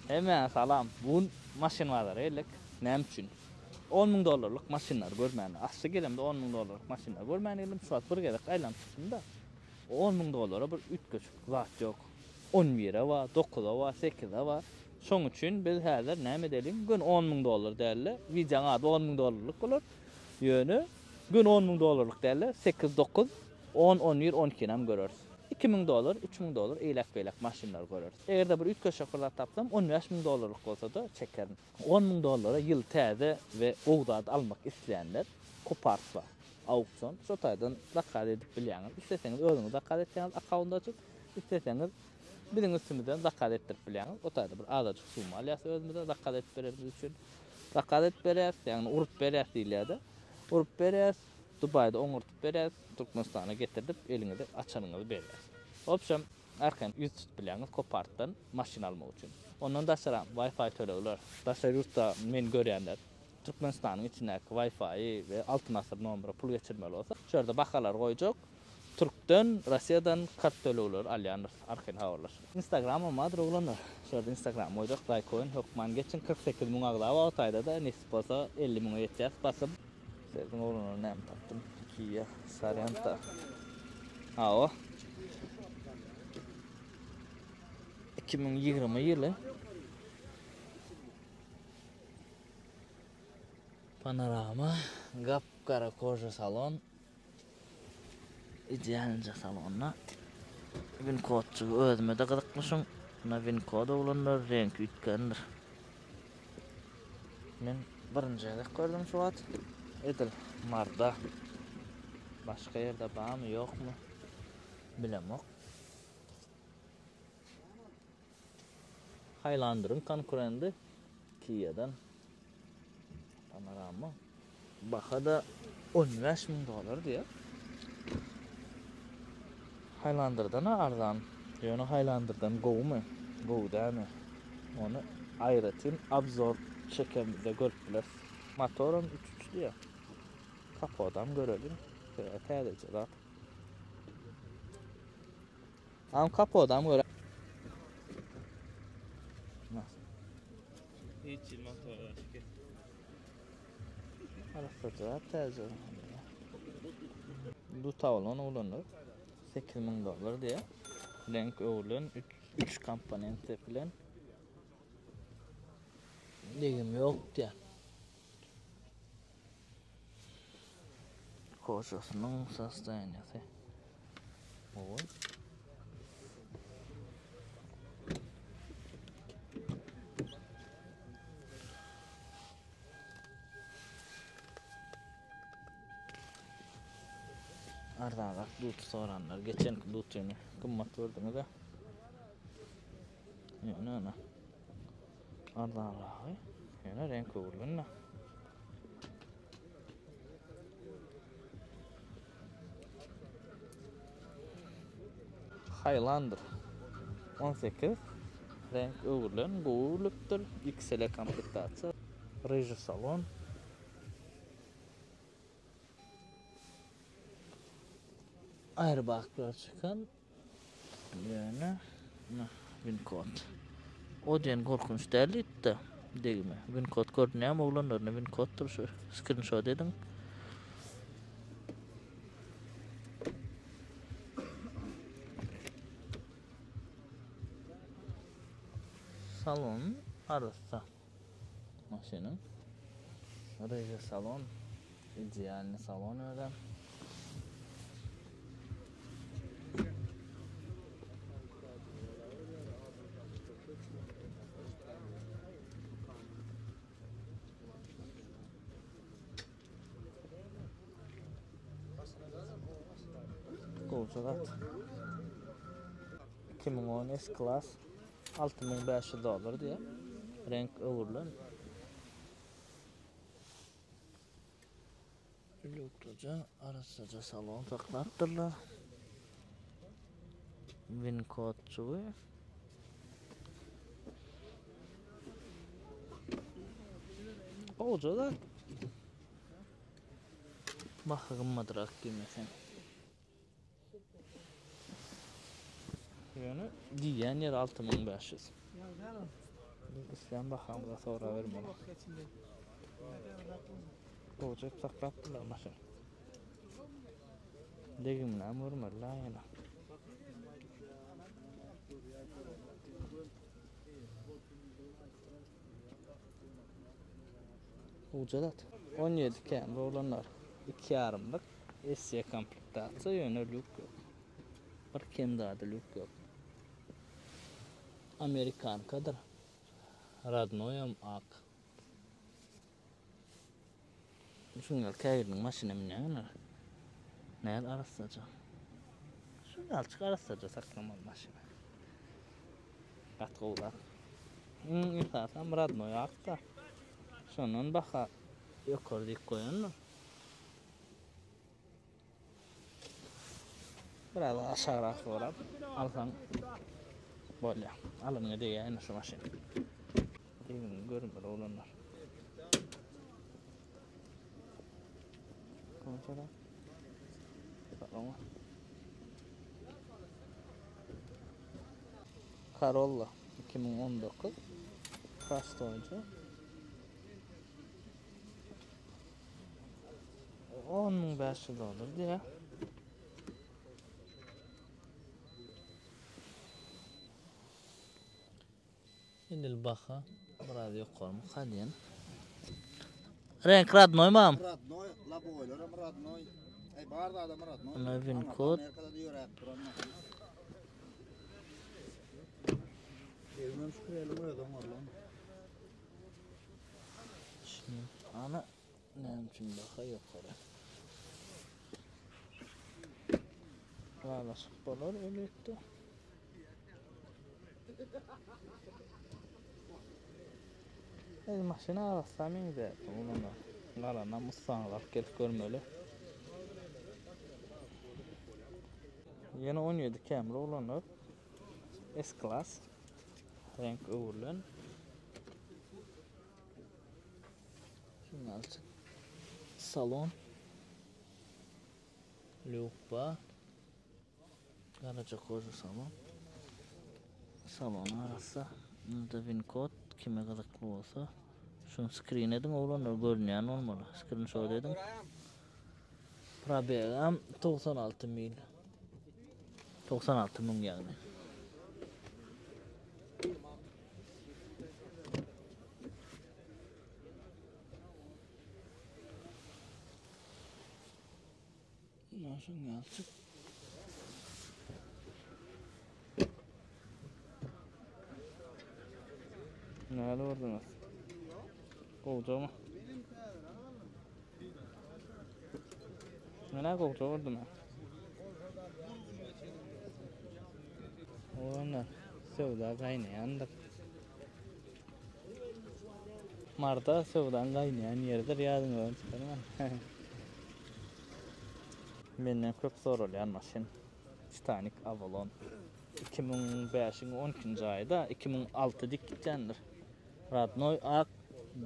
Hemmäňe salam. Bu gün maşyn bazara geldik. Näme üçin? On müň dollarlyk maşynlary görmäne. Asly gelemde on müň dollarlyk maşynlary görmäne geldim. Şu wagt bir gezek aýlanyp çykdym-da. On müň dollara bir üýtgeşik zat ýok. On bire bar, dokuza bar, sekize bar. Şoň üçin biz häzir näme edeliň? Göni on müň dollar däl-de, wideoň ady on müň dollarlyk bolar. Ýöne göni on müň dollarlyk däl-de, sekiz, dokuz, on, on bir, on ikinem göreris. 2000 dollar, 3000 dollar eýläk-beýläk maşynlary göreris. Eger-de bir üýtgeşik bir zat tapsam, 15000 dollarlyk bolsa-da çekerin. 10000 dollara ýyl täze we gowy zat almak isleýänler Copart bar. Auksion. Şo taýdan zakaz edip bilýäňiz. Isleseňiz özüňiz zakaz etýäňiz akkaunt açyp, isleseňiz biziň üstümizden zakaz etdirip bilýäňiz. O taýda bir azajyk summa alýas özümize zakaz edip berenimiz üçin. Zakaz edip berýäs, ýagny urup berýäs diýilýär-de. Urup berýäs. Dubaýda oňurtyp berýäs, Türkmenistana getirdip eliňize açanyňyzy berýäs. Wobşem, arkaýyn ýüz tutup bilýäňiz Copartdan maşyn almak üçin. Ondan daşaram Wi-Fi tölegler. Daşary ýurtda meni görýänler Türkmenistanyň içindäki Wi-Fi we Altyn Asyr nomere pul geçirmeli bolsa, şu ýerde bahalary goýjak. Türkden, Rossiýadan kart tölegleri alýandyrys. Arkaýyn habarlaşyň. Instagramym bardyr oglanlar. Şu ýerde Instagram goýjak. Laýk goýun hökman geçiň. 48 müň agza bar o taýda-da. Nesip bolsa 50 müňe ýetýäs basym. Serediň oglanlar näme tapdym. Kia Sorento. Hawa. 2020 ýyly. Panorama, gap gara koža salon. Idealnyja salonda. Win kodçugy özüme-de gyzykly şuň. Muna win kod oglanlar reňki üýtgändir. Men birinji gezek gördüm şu wagt. Edil Marda. Başga ýerde barmy ýokmy bilemok. Highlander'yň konkurendi Kia'dan. Panorama. Baha-da 15 müň dollar diýýär. Highlander'dan-a arzan. Ýöne Highlander'dan gowumy, gowy dälmi? Ony aýratyn obzor çekenimizde görüp bileris. Motoram üç üç diýýär. Kapodam göreliň. Täzeje zat. Am kapodam göre. Hiç ýyl motor açyk. Arassaja täze. Bu tawlon ulandyr. 8000 dollar diýýär. Reňk öwrülen 3 komponent sepilen. Degim ýok diýýär. Kožasynyň sostoýaniýasy gowy. Arzanrak dut soranlar geçenki dutyny gymmat gördüňiz-ä. Ýöne ýöne. Arzanragy. Ýöne reňk öwrülen-de. Highlander 18 reňk öwrülen, gowy öwrülipdir. XL komplektasiýa. Ryžy salon. Airbaglar çykan. Ýöne win kod. O diýen gorkunç däl diýipdi degme. Win kod görünýärmi oglanlar? Win koddyr şu. Skrinşot ediň. Salon arassa. Maşynyň. Reje salon. Idealny salon özem. Gowja zat. 2010 S-Class 6500 dollar diýýär. Reňk öwrülen. Lukluja, arassaja salon saklapdyrlar. Win kodçugy. Gowja zat. Baha gymmadrak diýmeseň. Ýöne diýýän ýeri 6500. Islän bahaňyza sorabermeli. Gowja edip saklapdyrlar maşyny. Degiminem görmeli-dä ýene. Gowja zat. 17 Camry oglanlar. Iki ýarymlyk SE komplektasiýa ýöne lýuk ýok. Bir kem zady lýuk ýok. Amerikankadyr. Radnoýam ak. Şuň ýaly käbiriniň maşyna münýäňler. Näl arassaja. Şuň ýalyçyk arassaja saklamaly maşyny. Gaty gowy zat. Iň esasam radnoý ak-da. Şondan baha ýokary diýip goýandyr. Biraz aşagrak sorap alsaň bolýar. Alanyňa degýär ine şu maşyn. Degimini görmeli oglanlar. Konçada. Salon. Corolla 2019 Prostoýja. 10500 dollar diýýär. Edil baha biraz ýokarmyka diýen. Renk radnoý mam. Radnoý, laboýlaram radnoý. Ey bar zadam radnoý. Ana win kod. Amerikada da ýöräp duran. Degmem şükür elim öz oňarlan. Ana näme üçin baha ýokary? Ylalaşyk bolar elbetde. El maşyn arassa meňzeýär. Oglana galanam ussaňyzy alyp gelip görmeli. Ýene 17 Camry oglanlar. S-Class. Reňk öwrülen. Şundan salon. Lýuk bar. Garaja koža salon. Salon arassa. Indi win kod kime gyzykly bolsa. Şuny skrin ediň oglanlar görünýän bolmaly. Skrinşot ediň. Probegam 96 mil. 96 müň ýagny. Maşyn ýalçyk. Näle gördüňiz? Gowjamy? Menä gowja gördüm. Oglanlar, söwda gaýnaýandyr. Marda söwdaň gaýnaýan ýeridir, ýadyňyzdan çykarmaň. Menden köp soralýan maşyn Titanic Avalon. 2005-iň 12-nji aýy-da, 2006 dik gitýändir. Radnoý ak,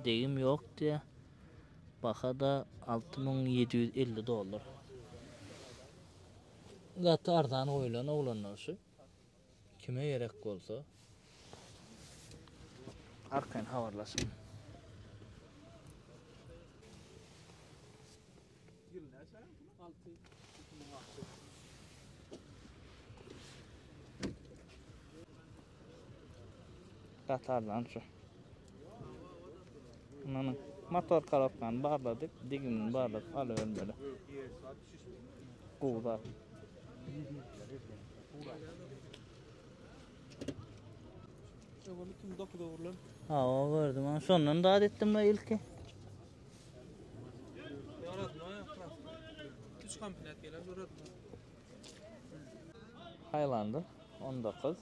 degim ýok diýýär. Baha-da 6750 dollar. Gaty arzan goýlan oglanlar şu. Kime gerek bolsa arkaýyn habarlaşyň. Gaty arzan şu. Ynanyň, motor korobkany barladyk, digimini barladyp alybermeli. Gowy zat. Hawa gördüm. Ana şondan zat etdim da ilki. Üç komplekt gelen Highlander 19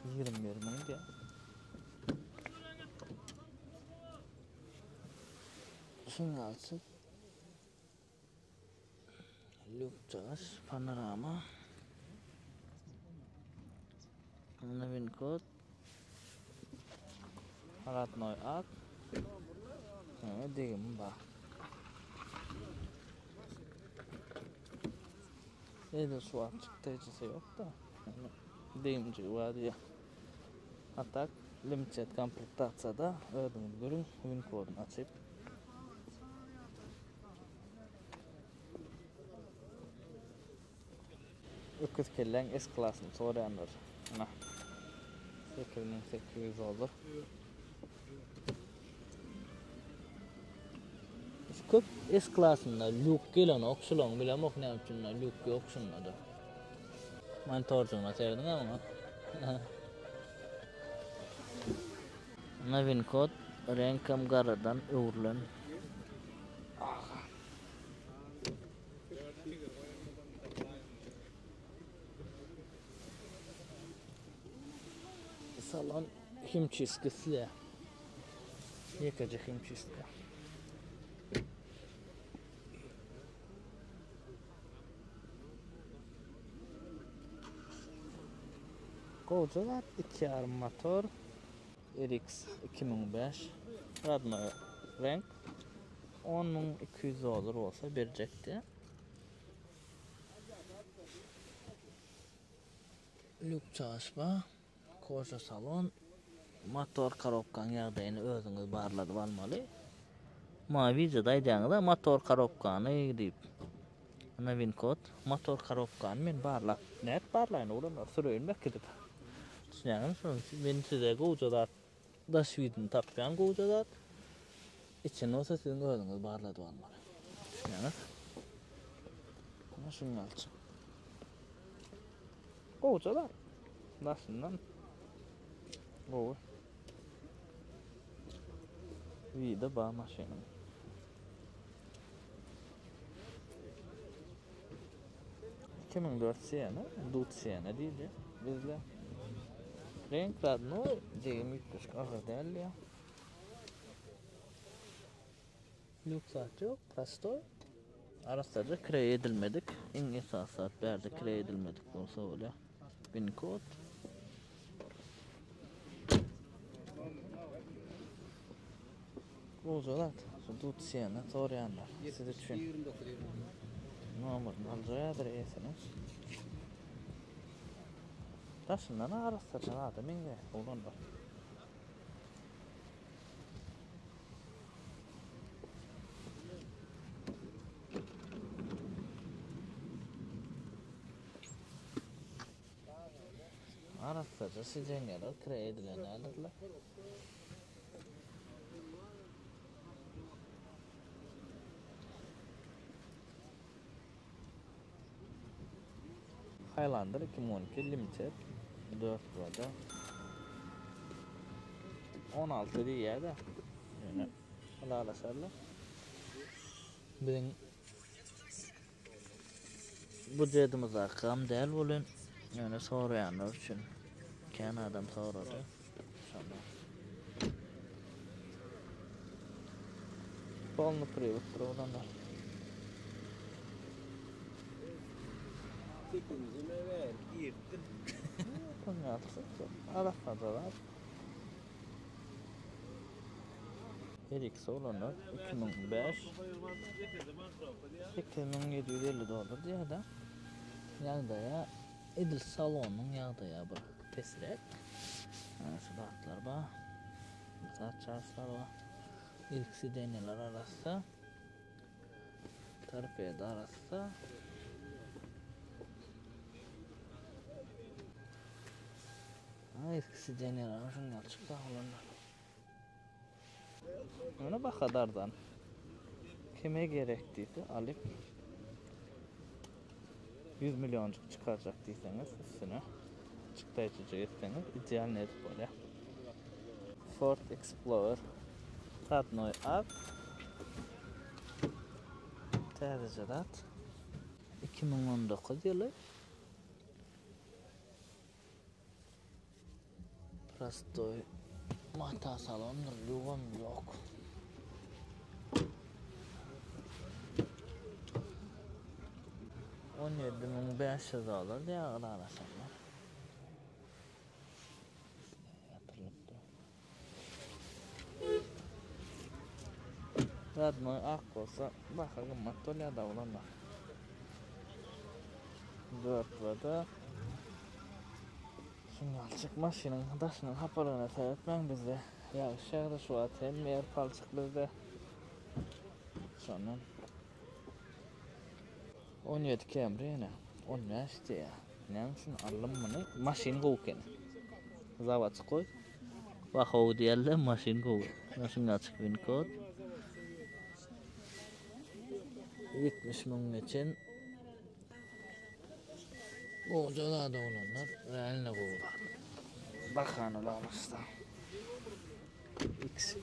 21 müň diýýär. Şuny alsak Lýukjagaş panorama. Ana win kod. Radnoý ak. Ýöne degimi bar. Edil şu wagt çykdajysy ýok-da. Degimjigi bar diýýär. A tak. Limited komplektasiýada özüňiz görüň, win koduny açyp. Öküz kelläň S klasyny soraýanlar. Ana. 8800 dollar. Köp S klasynda lýuk gelenok, şulaň bilemok näme üçin lýuk ýok şunda-da. Monitorjygyna serediň muňa. Navin kod reňkem garadan öwrülen. Salon himçistkisi. Ýekeje himçistka. Gowja zat, 2,5 motor. RX 2005 radnoý reňk 10200 dollar bolsa berjekdi. Lük çaşma, koža salon, motor korobkaň ýagdaýyny özüňiz barladyp almaly. Maňa wideoda aýdýaňyz-a motor korobkany diýip. Ana win kod, motor korobkany men barlap, nädip barlaýyn oglanlar, süreýinmi äkidip. Düşünýäňizmi şonuň üçin men size gowja zat daş widini tapýan gowja zat. Içini bolsa siziň özüňiz barladyp almaly. Düşünýäňiz? Ana şuny alçyk. Gowja zat. Daşyndan gowy. Wide bar maşynyň. 2004 Siena, Dut Siena diýilýär bizde. Reňk radnoý, degim üýtgeşik agyr däl diýýär. Lýuks zat ýok, prostoý. Arassaja kireý edilmedik. Iň esasy zat bärde kireý edilmedik bolsa bolýar. Pin kod. Gowja zat. Şu Dut Siena soraýanlar siz üçin. Nomerini aljaýadyr eýesiniň. Daşyndan arassaja zada meňzeýär oglanlar. Arassaja sidenýalar kire edilen däldirler. Highlander 2012 Limited 4 burada. 16 diýýär-de. Ýöne ylalaşarlar. Biziň budjetimizdäki däl bolan, ýöne soraýanlar üçin kän adam sorady. Şonda. Polny priwoddyr oglanlar. Sekizimi ver, girdim. Arassaja zat. RX olanlar 2005 8750 dollar diýýär-de. Ýagdaýa edil salonyň ýagdaýa bir pesräk. Ana şu zatlar bar. Zat çarşlar bar. Ilk sidenýalar arassa. Torpedo arassa. Eski sidenýalar şundan çykdy oglanlar. Ýöne baha arzan. Kime gerek diýse alyp 100 millionjyk çykarjak diýseňiz üstüne çykdaýjyjyk etseňiz ideal edip bolýar. Ford Explorer Radnoý ak täzeje zat 2019 ýyly Prostoý mata salondyr, lýugam ýok. 17500 dollar diýýär ylalaşanlar. Ýatyrylypdyr. Radnoý ak bolsa baha gymmat bolýar da oglanlar. 4 wada. Şuňňalçyk maşynyň daşynyň hapalygyna seretmäň bizde ýagyş ýagdy şu wagt hemme ýer palçyk bizde. Şondan 17 Camry ýene 15 diýýär. Näme üçin aldym muny? Maşyn gowy ekeni. Zawodskoý. Wah-ow diýerler, maşyn gowy. Maşyndaçyk win kod. 70 müň geçen. Goja zat oglanlar, realno gowy zat. Bahany alyşda. X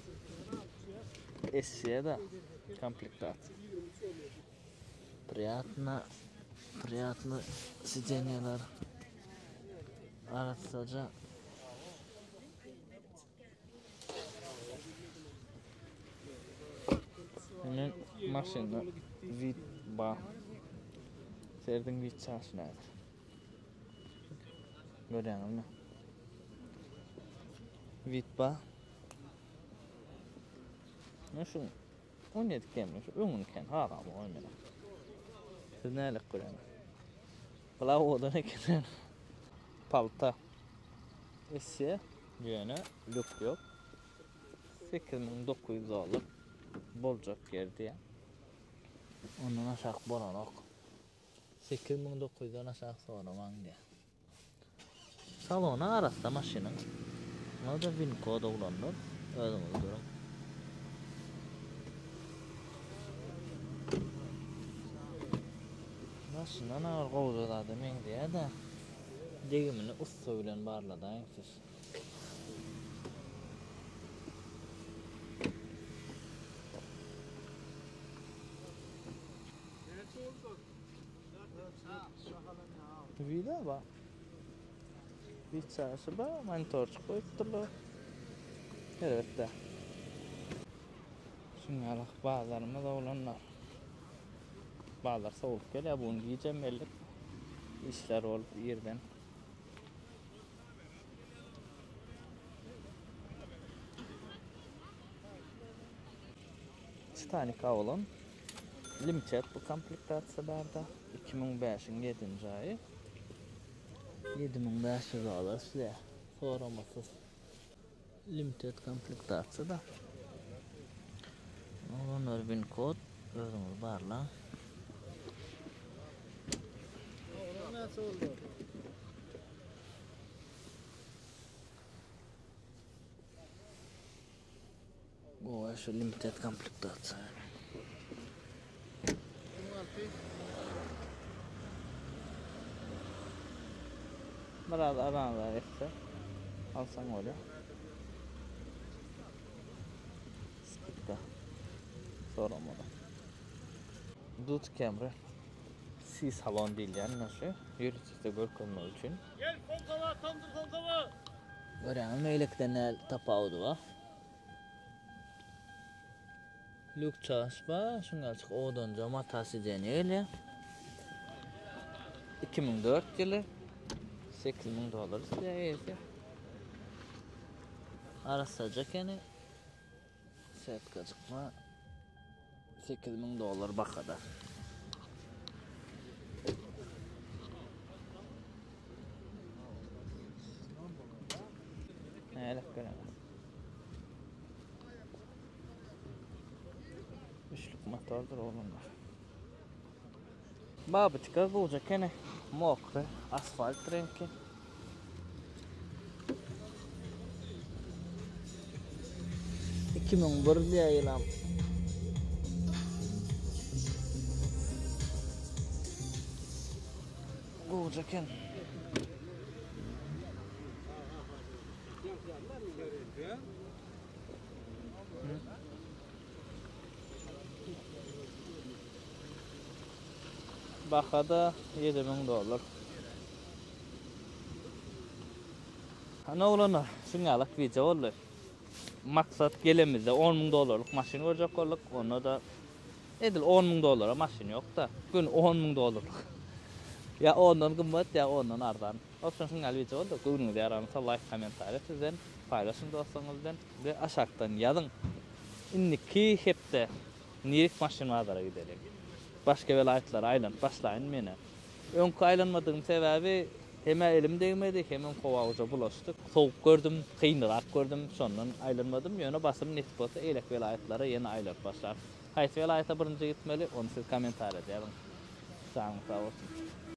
S-da komplektasiýa. Priýatno, priýatno sidenýalar. Arassaja. Men maşynda wid ba. Serdiň wid çaşy nädir? Görýäňizmi? Wid ba. Ne şu 17 kemli şu öňüni ken haram oýnana. Siz nälik görýäňiz? Bula owadan eken. Palta. Esse ýöne lük ýok. 8900 dollar boljak ýer diýýär. Ondan aşak bolanok. 8900 dan aşak soramaň diýýär. Salony arassa maşynyň. Muňa-da win kod oglanlar. Özüňiz görüň. Daşyndan agyr gowja zada meňzeýär-de. Degimini ussa bilen barladaýyň siz. Vida bar. Bir çaşy bar, monitorçyk goýupdyrlar. Erbetde. Şuňňalak bazarymyz oglanlar. Bazar sowulyp gelýär, bu gün gijem geldik. Işler bolup irden. Titanic Avalon Limited bu komplektasiýa barda 2005-iň 7-nji aýy 7500 dollar isleýär soramasyz Limited komplektasiýada Oglanlar win kod özüňiz barlaň. Näçe boldy? Gowy şu limited komplektasiýa. Biraz arzanrak etse alsaň bolýar. Skidka soramaly. Dut Camry C salon diýilýän şu ýörite görkezmek üçin. Gel soňkaba, tamdyr soňkaba. Görýäňizmi beýlekiden näl tapawudy bar. Lük çaş bar, şuňa açyk owadanja mata sidenýe gelýär. 2004 ýyly 8000 dollar isleýär eýesi. Arassaja ekeni. Setkajyk bar. 8000 dollar bahada. Nälik göremez. Üçlük motordur oglanlar. Babyçka gowja ekeni. Mokry asfalt reňki. 2001 diýýär ýylam. Gowja eken. Baha-da 7000 dollar. Ana oglanlar, şuňňalak wideo boldy. Maksat gelemizde 10 müň dollarlyk maşyn görjek bolduk. Onda-da edil 10 müň dollara maşyn ýok-da. Göni 10 müň dollarlyk. Ýa ondan gymmat, ýa ondan arzan. Obşem şuňňaly wideo boldy. Göwnüňize ýaransa laýk, kommentariýa sizden. Paýlaşyň dostlaryňyz bilen we aşakdan ýazyň. Indiki hepde nirik maşyn bazara gideliň. Başga welaýatlara aýlanyp başlaýyn menä. Öňki aýlanmadygym sebäbi. Hem-ä elim degmedi, hemem howa uja bulaşdy. Sowuk gördüm, kynrak gördüm, şondan aýlanmadym. Ýöne basym nesip bolsa eýleki welaýatlara ýene aýlanyp başlarys. Haýsy welaýata birinji gitmeli, ony siz kommentariýada ýazyň. Janyňyz sag bolsun.